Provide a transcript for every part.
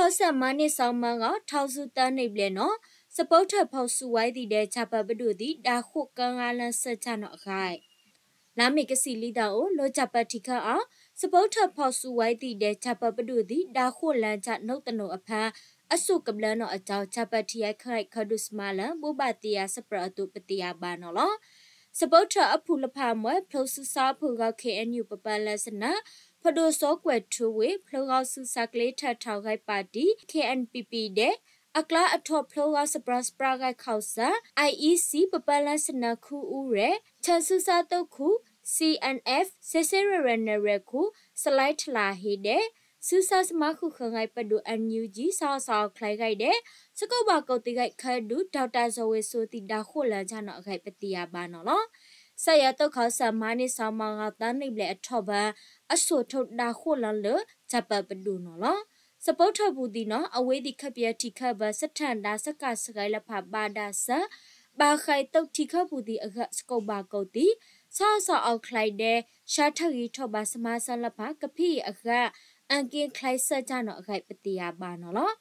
ခီစၢ်မၤန့ၢ်စီၤမၢဂီၤ ထီဆူသၢနံၣ်ဘျဲၣ်နီၤ, စပိထၢၣ်ဖီၣ်ဆူၣ်ဝဲသံၣ်ဒဲး တၢ်ပၢပဒိၣ်သံး ဒၣ်ဃိၣ်ကၢဂၤလၢစၢၢ်တၢ်နီၤအဂၤ လါမ့ၤကဆံးလွံၢ်သီအအိၣ် လၢတၢ်ပၢထံခၢၣ်အီၤ စပိထၢၣ်ဖီၣ်ဆူၣ်ဝဲသံၣ်ဒဲး တၢ်ပၢပဒိၣ်သံး ဒၣ်ဃိၣ်လၢတၢ်နိးတနိးအဖၢ အစိၣ်ကဘျၢနီၤအတၢ် တၢ်ပၢထံခၢၣ်ခၢဒိၣ်စမါလၢ ဘိးဘၣ်သ့ၣ်ယၤစပြၢးအသိး ပသ့ၣ်ညါဘၣ်နီၤလီၤ. စပိထၢၣ်အဖုၣ်လၢဖးမွဲ ဖျိဆူစါဖုၣ်ဂီၤ ခ့ၣ်အဲၣ်ယူၣ် ပပၢလၢစနၢ ဖဒိၣ်စီၤကွဲၢ်ထူဝ့ၣ် ဖျိဂီၤဆူစၢ်ကျ့ထၢၣ်ထီၣ်ဂဲၤပၣ်တံၣ် ခ့ၣ်အဲၣ်ပံၣ်ပံၣ်ဒဲး အကျါအထီၣ်ဖျိဂီၤ စပြၢစပြၢဂဲၤခီၣ်စၢ် IEC ပပၢလၢစနၢ ခူအူရဲၣ် ထၢၣ်ဆူစါသိခိၣ် CNF စ့စ့ရဲၣ်ရဲၣ်နရဲၣ်ခိၣ် စလဲထလၢ်ဟ့ဒဲး ဆူစါစမါဃုာ်ဃၢၤဂဲၤပဒိၣ် NUG ဆၣ်အီၣ်ဆၣ်အီၣ်ချဲဂဲၤဒဲး စကိးဘၣ်ကိးသံးဂဲၤခၢဒူၣ် ဒီးတၢ်စီၣ်ဝဲစိသံး ဒၣ်ဃိၣ်လၢတၢ်နီၤအဂၤ ပသ့ၣ်ညါဘၣ်နီၤလီၤ. စးယၤသိးခီစၢ်မၤန့ၢ်စီၤမၢဂီၤသၢနံၣ်ဘျဲၣ်အထီၣ်ဘၢ အစိၣ်ထိးဒၣ်ဃိၣ်လၢလၢ တၢ်ပၢပဒိၣ်နီၤလီၤ. စပိထၢၣ်ပူၤသံးနီၤ အဝဲသ့ၣ်ခၢၣ်ပယီၤထံခၢၣ်ဘၢ စထၢၣ်ဒၣ်စကၢ်စဂဲၤလၢဖးဘၣ်ဒၣ်စၢၤ ဘၣ်ဃးသိးထံခၢၣ်ပူၤသံးအဂၤ စကိးဘၣ်ကိးသံး ဆၣ်အီၣ်ဆၣ်အီၣ်ချဲဒဲး ဆါထၢၣ်ဂံၢ်ထီၣ်ဘၣ် စမါစၢၤလၢဖး ကဖံးအံၤအဂၤ အက့ချဲစၢၢ်တၢ်နီၤအဂၤ ပသ့ၣ်ညါဘၣ်နီၤလီၤ.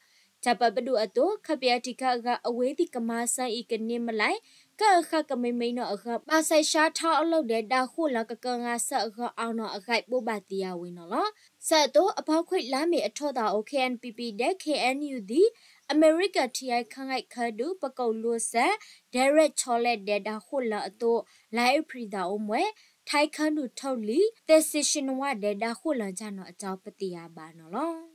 တၢ်ပၢပဒိၣ်အသိး ခၢၣ်ပယီၤထံခၢၣ်အဂၤ အဝဲသ့ၣ်ကမၤစၢၤအံၤ ကန့ၢ်မလဲၣ် ကၢၣ်အဃၣ်ကမံမံနီၤအဂၤ ဘၣ်ဆဲးဆါထီအလီၢ်ဒဲး ဒၣ်ဃိၣ်လၢကကၢဂၤစၢၢ်အဂီၢ်အါနီၤအဂၤ ဘိးဘၣ်သ့ၣ်ညါဝဲနီၤလီၤ. စးအသိး အဖီခိၣ်လါမ့ၤအထီၣ်သီအအိၣ် ခ့ၣ်အဲၣ်ပံၣ်ပံၣ်ဒဲး ခ့ၣ်အဲၣ်ယူၣ်သံး အမဲရကၤထံခၢၣ်ဂဲၤခၢဒူၣ် ပကိးလိာ်စဲး ဒဲးရဲၣ်ဆီလဲၣ်ဒဲး ဒၣ်ဃိၣ်လၢအသိး လါအ့ဖြ့ၣ်သီအိၣ်မွဲ ထံခၢၣ်ဒူၣ်ထိၣ်လံၤ သ့ၣ်စ့ၣ်ၡနဝါဒဲး ဒၣ်ဃိၣ်လၢတၢ်နီၤအတၢ် ပသ့ၣ်ညါဘၣ်နီၤလီၤ.